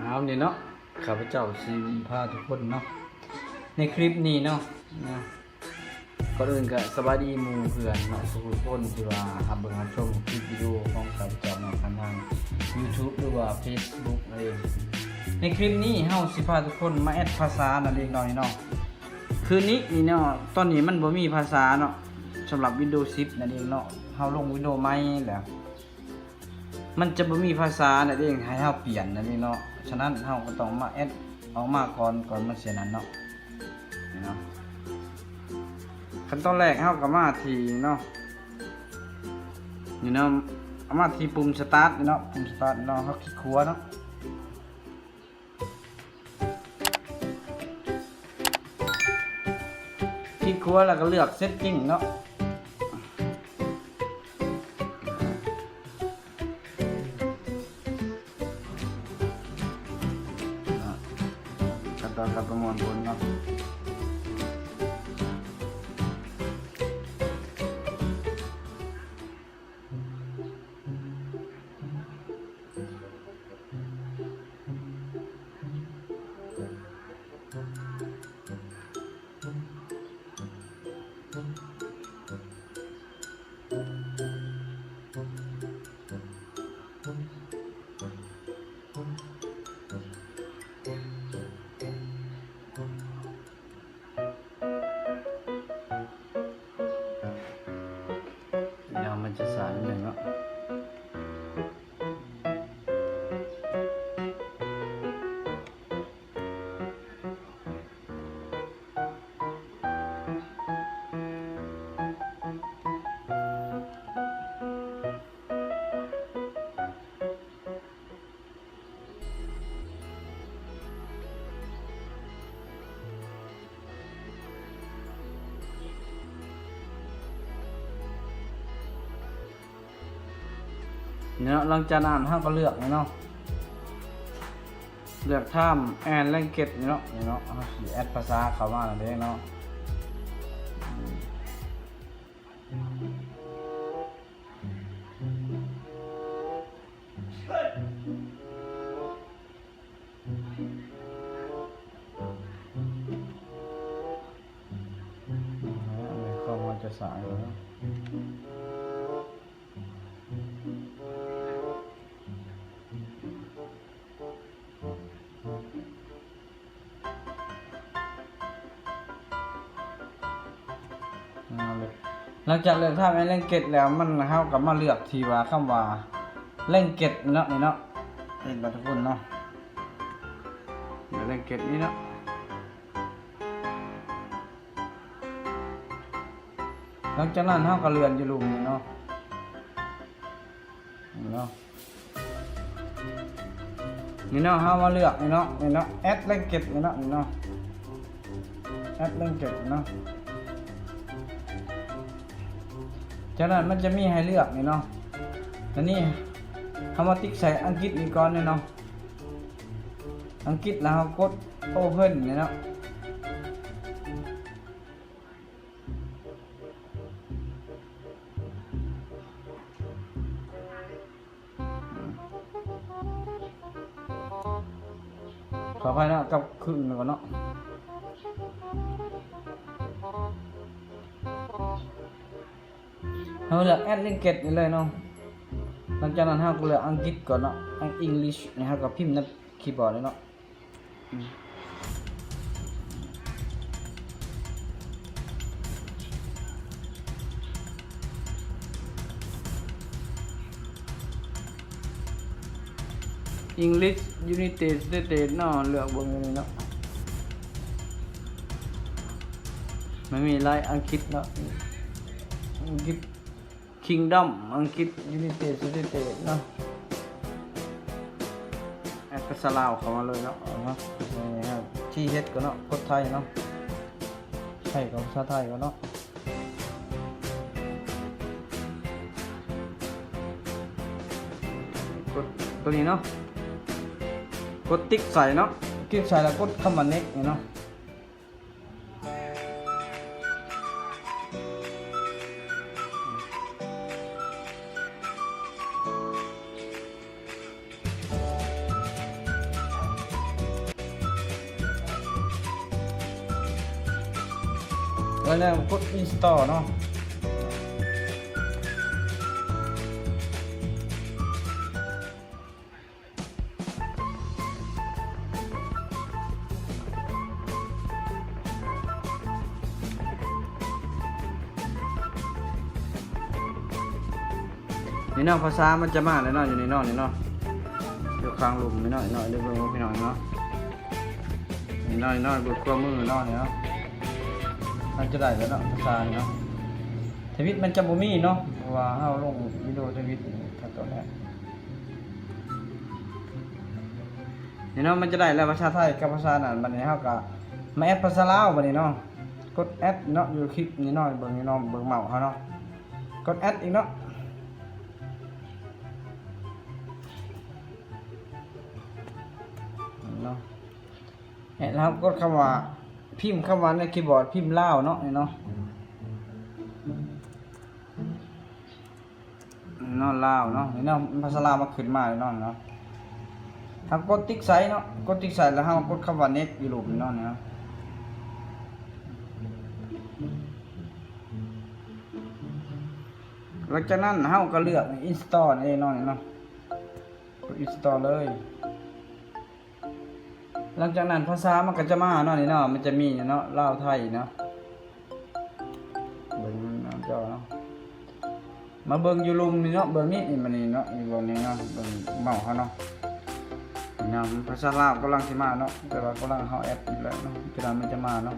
ເອົານີ້ເນາະ ຂ້າພະເຈົ້າຊິພາທຸກຄົນເນາະ ໃນຄລິບນີ້ເນາະ ນະ ກ່ອນອື່ນກະສະບາຍດີໝູ່ເພື່ອນເນາະ ທຸກໆຄົນທີ່ວ່າຮັບເບິ່ງຮັບຊົມຄລິບວິດີໂອຂອງຂ້າພະເຈົ້າເນາະ ຜ່ານທາງຢູທູບ ຫຼືວ່າເຟສບຸກນັ້ນເອງ. ໃນຄລິບນີ້ເຮົາຊິພາທຸກຄົນມາແອັດພາສານັ້ນເອງເນາະ ນີ້ເນາະ ຄືນີ້ ນີ້ເນາະ ຕອນນີ້ມັນບໍ່ມີພາສາເນາະ ສຳລັບວິນໂດສິບນັ້ນເອງເນາະ ເຮົາລົງວິນໂດໃໝ່ແລ້ວ ມັນຈະບໍ່ມີພາສານັ້ນເອງ ໃຫ້ເຮົາປ່ຽນນັ້ນເອງເນາະ. ສະນັ້ນເຮົາກໍຕ້ອງມາແອັດອອກມາກ່ອນ ກ່ອນມັນຊິນັ້ນເນາະ ນີ້ເນາະ. ຂັ້ນຕອນແລກເຮົາກໍມາທີ່ເນາະ ນີ້ເນາະ ເອົາມາທີ່ປຸ່ມສະຕາດນີ້ເນາະ ປຸ່ມສະຕາດເນາະ ເຮົາຄລິກຂວາເນາະ. ຄລິກຂວາແລ້ວກໍເລືອກເຊັດຕິ້ງເນາະ ຂັ້ນຕອນການປະມວນຜົນເນາະ. ດຽວມັນຈະຊ້າໜ້ອຍໜຶ່ງເນາະ. ນີ້ເນາະ ຫຼັງຈາກນັ້ນເຮົາກໍເລືອກນີ້ເນາະ ເລືອກ Time and Language ນີ້ເນາະ ນີ້ເນາະ ເຮົາຊິແອັດພາສາເຂົ້າມານັ້ນເອງເນາະ. ຄວາມເຮົາຈະສ້າງເນາະ ເອົາເລີຍ ຫຼັງຈາກເລືອກ Time and Language ແລ້ວ ມັນ ເຮົາກໍມາເລືອກທີ່ວ່າ ຄຳວ່າ Language ເນາະ ນີ້ເນາະ ເຫັນບໍ່ທຸກຄົນເນາະ Language ນີ້ເນາະ. ຫຼັງຈາກນັ້ນເຮົາກໍເລື່ອນຢູ່ລຸ່ມນີ້ເນາະ ນີ້ເນາະ ນີ້ເນາະ ເຮົາມາເລືອກນີ້ເນາະ ນີ້ເນາະ Add Language ນີ້ເນາະ ນີ້ເນາະ Add Language ນີ້ເນາະ. ຈາກນັ້ນມັນຈະມີໃຫ້ເລືອກນີ້ເນາະ ອັນນີ້ເຮົາມາຕິກໃສ່ອັງກິດນີ້ກ່ອນນີ້ເນາະ ອັງກິດ ແລ້ວເຮົາກົດ Open ນີ້ເນາະ. ຂໍອະໄພເນາະ ກັບຄືນກ່ອນເນາະ ເຮົາເລືອກ Add Language ນີ້ເລີຍເນາະ. ຫຼັງຈາກນັ້ນເຮົາກໍເລືອກອັງກິດກ່ອນເນາະ ອັງ English ນີ້ ເຮົາກໍພິມໃນຄີບອດເລີຍເນາະ. English United States ເນາະ ເລືອກເບິ່ງຢູ່ນີ້ເນາະ ມັນມີຫຼາຍອັງກິດເນາະ ອັງກິດ Kingdom ອັງກິດ United States ເນາະ ແອັດພາສາລາວເຂົ້າມາເລີຍເນາະ ເອົາເນາະ ທີ່ເຮັດກໍເນາະ ກົດໄທເນາະ ໄທກໍພາສາໄທກໍເນາະ ກົດຕົວນີ້ເນາະ ກົດຕິກໃສ່ເນາະ ຕິກໃສ່ແລ້ວກົດຄຳວ່າ Next ນີ້ເນາະ. ແລ້ວກົດ install ເນາະ. ນີ້ເນາະ ພາສາມັນຈະມາແລ້ວເນາະ ຢູ່ນີ້ເນາະ ນີ້ເນາະ ຢູ່ຂ້າງລຸ່ມນີ້ເນາະ ນີ້ເນາະ ເບິ່ງພີ່ນ້ອງເນາະ ນີ້ເນາະ ນີ້ເນາະ ເບິ່ງຂວາມືເນາະ ນີ້ເນາະ ມັນຈະໄດ້ແລ້ວເນາະ ພາສານີ້ເນາະ. ທະວິດມັນຈະບໍ່ມີເນາະ ເພາະວ່າເຮົາລົງວິດີໂອທະວິດນີ້ ຂັ້ນຕອນແລກ ນີ້ເນາະ ມັນຈະໄດ້ແລ້ວ ພາສາໄທກັບພາສານັ້ນ. ບັດນີ້ເຮົາກໍມາແອັດພາສາລາວບັດນີ້ເນາະ ກົດແອັດເນາະ ຢູ່ຄລິບນີ້ເນາະ ເບິ່ງນີ້ເນາະ ເບິ່ງເມົາເຮົາເນາະ ກົດແອັດອີກເນາະ ເນາະ. ແອດ ແລ້ວເຮົາກົດຄຳວ່າ ພິມຄຳວ່າໃນຄີບອດ ພິມລາວເນາະ ນີ້ເນາະ ເນາະ ລາວເນາະ ນີ້ເນາະ ພາສາລາວມັນຂຶ້ນມາເນາະ ເນາະ. ເຮົາກົດຕິກໃສ່ເນາະ ກົດຕິກໃສ່ ແລ້ວເຮົາກົດຄຳວ່າ next ຢູ່ລຸ່ມນີ້ເນາະ ນີ້ເນາະ. ຫຼັງຈາກນັ້ນເຮົາກໍເລືອກ install ນີ້ເນາະ ນີ້ເນາະ ກົດ install ເລີຍ. ຫຼັງຈາກນັ້ນພາສາມັນກໍຈະມາເນາະ ນີ້ເນາະ ມັນຈະມີເນາະ ລາວ ໄທເນາະ ເບິ່ງໜ້າຈໍເນາະ ມາເບິ່ງຢູ່ລຸ່ມນີ້ເນາະ ເບິ່ງນີ້ ນີ້ ມານີ້ເນາະ ຢູ່ບ່ອນນີ້ເນາະ ເບິ່ງເມົາເຮົາເນາະ ນີ້ເນາະ ພາສາລາວກຳລັງຊິມາເນາະ ແຕ່ວ່າກຳລັງເຮົາແອັດຢູ່ແລ້ວເນາະ ຈະໄດ້ມັນຈະມາເນາະ.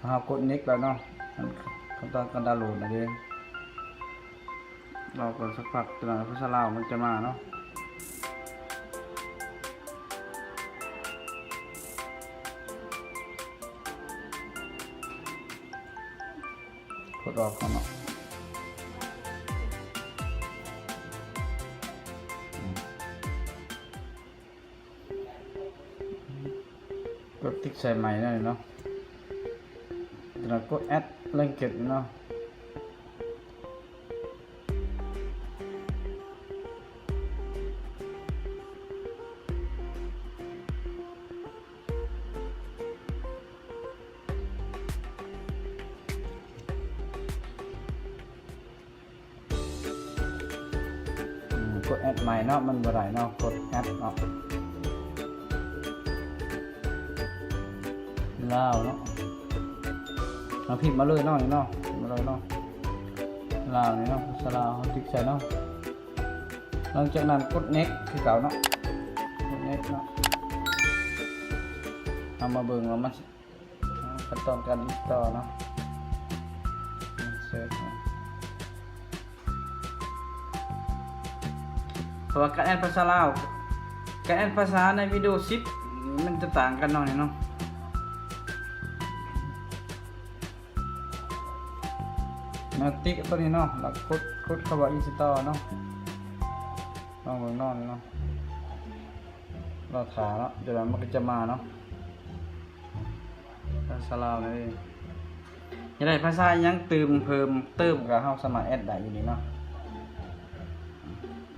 ເຮົາກົດ next ແລ້ວເນາະ ຂັ້ນຕອນການດາວໂຫຼດນະເດ້ ລໍກ່ອນສັກພັກ ຈະໄດ້ພາສາລາວມັນຈະມາເນາະ ກົດອອກກ່ອນເນາະ. ກົດຕິກໃສ່ໃໝ່ເນາະ ນີ້ເນາະ ແລ້ວກົດ add language ເນາະ. ອືມ ກົດ add ໃໝ່ເນາະ ມັນບໍ່ໄດ້ເນາະ ກົດ add ເນາະ ລາວເນາະ ເຮົາພິມມາເລີຍເນາະ ນີ້ເນາະ ພິມມາເລີຍເນາະ ລາວນີ້ເນາະ ພາສາລາວ ເຮົາຕິກໃສ່ເນາະ ຫຼັງຈາກນັ້ນກົດ next ຄືເກົ່າເນາະ ກົດ next ເນາະ ເຮົາມາເບິ່ງວ່າມັນຊິ ຂັ້ນຕອນການ install ເນາະ ເສີດເນາະ ເພາະວ່າການ add ພາສາລາວ ການ add ພາສາໃນ Windows ສິບ ມັນຈະຕ່າງກັນເນາະ ນີ້ເນາະ ມາຕິກຕົວນີ້ເນາະ ແລ້ວກົດ ກົດຄຳວ່າ install ເນາະ ລອງເບິ່ງເນາະ ນີ້ເນາະ ລໍຖ້າເນາະ ດຽວມັນກໍຈະມາເນາະ ພາສາລາວນີ້ ຢາກໄດ້ພາສາຫຍັງຕື່ມເພີ່ມເຕີມ ກໍເຮົາສາມາດ add ໄດ້ຢູ່ນີ້ເນາະ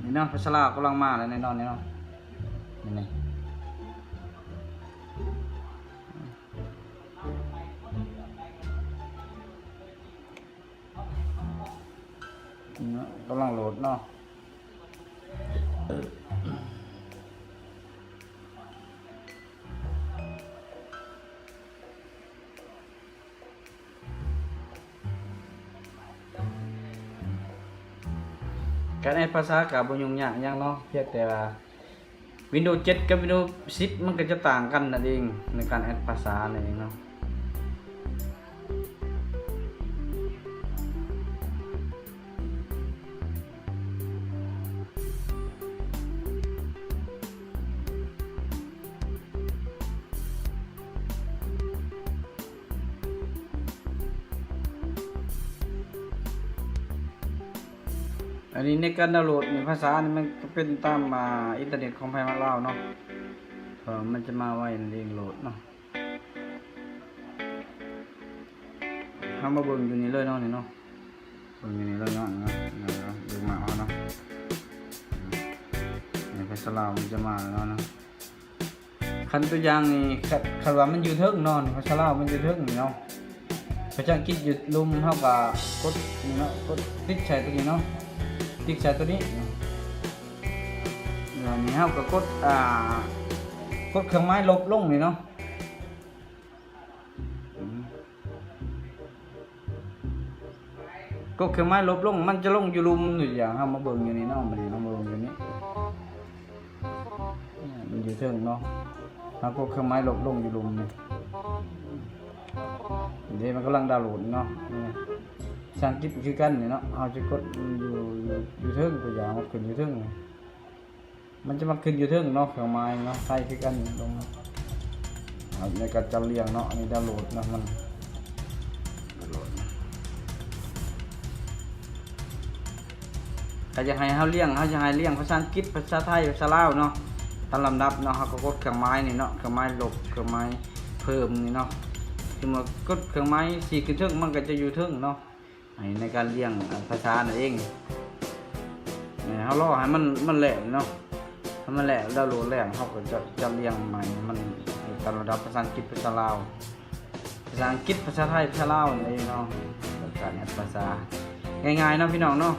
ນີ້ເນາະ ພາສາລາວກຳລັງມາແລ້ວແນ່ນອນນີ້ເນາະ ນີ້ ນີ້ເນາະ ກຳລັງໂຫຼດເນາະ. ການແອັດພາສາກໍບໍ່ຫຍຸ້ງຍາກຫຍັງເນາະ ພຽງແຕ່ວ່າ Windows ເຈັດ ກັບ Windows ສິບ ມັນກໍຈະຕ່າງກັນນັ້ນເອງ ໃນການແອັດພາສານັ້ນເອງເນາະ. ອັນນີ້ໃນການດາວໂຫຼດນີ້ ພາສານີ້ມັນກໍເປັນຕາມ ອ່າ ອິນເຕີເນັດຂອງໃຜຂອງລາວເນາະ ເພາະມັນຈະມາໄວນັ້ນເອງ ໂຫຼດເນາະ. ເຮົາມາເບິ່ງຢູ່ນີ້ເລີຍເນາະ ນີ້ເນາະ ເບິ່ງຢູ່ນີ້ເລີຍເນາະ ນີ້ເນາະ ເບິ່ງມາເອົາເນາະ ນີ້ພາສາລາວມັນຈະມາແລ້ວເນາະ. ຄັນຕົວຢ່າງນີ້ ຄັນ ຄັນວ່າມັນຢູ່ເທິງເນາະ ພາສາລາວມັນຢູ່ເທິງນີ້ເນາະ ພາສາອັງກິດຢູ່ລຸ່ມ ເຮົາກໍກົດນີ້ເນາະ ກົດຕິກໃສ່ຕົວນີ້ເນາະ ຕິກໃສ່ຕົວນີ້ ແລ້ວນີ້ເຮົາກໍກົດ ອ່າ ກົດເຄື່ອງໝາຍລົບລົງນີ້ເນາະ ອືມ ກົດເຄື່ອງໝາຍລົບລົງ ມັນຈະລົງຢູ່ລຸ່ມນີ້ຢ່າງ ເຮົາມາເບິ່ງຢູ່ນີ້ເນາະ ບັດນີ້ເຮົາມາເບິ່ງຢູ່ນີ້ ມັນຢູ່ເທິງເນາະ ເຮົາກົດເຄື່ອງໝາຍລົບລົງຢູ່ລຸ່ມນີ້ ເດ ມັນກຳລັງດາວໂຫຼດເນາະ ພາສາອັງກິດຄືກັນນີ້ເນາະ ເຮົາຈະກົດຢູ່ ຢູ່ ຢູ່ເທິງ ຕົວຢ່າງມັນຂຶ້ນຢູ່ເທິງ ມັນຈະມາຂຶ້ນຢູ່ເທິງເນາະ ເຄື່ອງໝາຍເນາະ ໃສ່ຄືກັນລົງ ໃນການຈັດລຽງເນາະ ອັນນີ້ດາວໂຫຼດເນາະ ມັນ ດາວໂຫຼດ ກໍຢາກໃຫ້ເຮົາລຽງ ເຮົາຢາກໃຫ້ລຽງພາສາອັງກິດ ພາສາໄທ ພາສາລາວເນາະ ຕາມລຳດັບເນາະ ເຮົາກໍກົດເຄື່ອງໝາຍນີ້ເນາະ ເຄື່ອງໝາຍລົບ ເຄື່ອງໝາຍເພີ່ມນີ້ເນາະ ສົມມຸດວ່າກົດເຄື່ອງໝາຍສີ່ຂຶ້ນເທິງ ມັນກໍຈະຢູ່ເທິງເນາະ ໃຫ້ໃນການລຽງ ອ່າ ພາສານັ້ນເອງ ເຮົາລໍໃຫ້ມັນ ມັນແລ້ວເນາະ ໃຫ້ມັນແລ້ວ ດາວໂຫຼດແລ້ວ ເຮົາກໍຈະ ຈະລຽງໃໝ່ ໃຫ້ມັນ ໃຫ້ຕາມລຳດັບພາສາອັງກິດ ພາສາລາວ ພາສາອັງກິດ ພາສາໄທ ພາສາລາວນັ້ນເອງເນາະ ການແອັດພາສາ ງ່າຍໆເນາະພີ່ນ້ອງເນາະ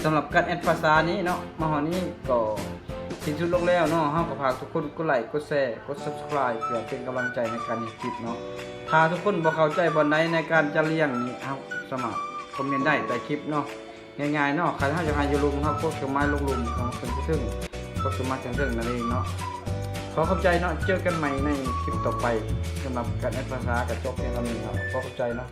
ສຳລັບການແອັດພາສານີ້ເນາະ ມາຮອດນີ້ກໍສິ້ນສຸດລົງແລ້ວເນາະ ເຮົາກໍຝາກທຸກຄົນກົດໄລ ກົດແຊ ກົດ Subscribe ເພື່ອເປັນກຳລັງໃຈໃນການເຮັດຄລິບເນາະ ຖ້າທຸກຄົນບໍ່ເຂົ້າໃຈບ່ອນໃດໃນການຈັດລຽງນີ້ ເຮົາສາມາດຄອມເມັນໄດ້ໃຕ້ຄລິບເນາະ ງ່າຍໆເນາະ ຄັນເຮົາຢາກໃຫ້ຢູ່ລຸ່ມ ເຮົາກົດເຄື່ອງໝາຍລົບລົງ ເຮົາຂຶ້ນເທິງ ກົດຂຶ້ນມາເທິງໆນັ້ນເອງເນາະ ຂໍຂອບໃຈເນາະ ເຈີກັນໃໝ່ໃນຄລິບຕໍ່ໄປ ສຳລັບການແອັດພາສາກໍຈົບພຽງເທົ່ານີ້ເນາະ ຂໍຂອບໃຈເນາະ.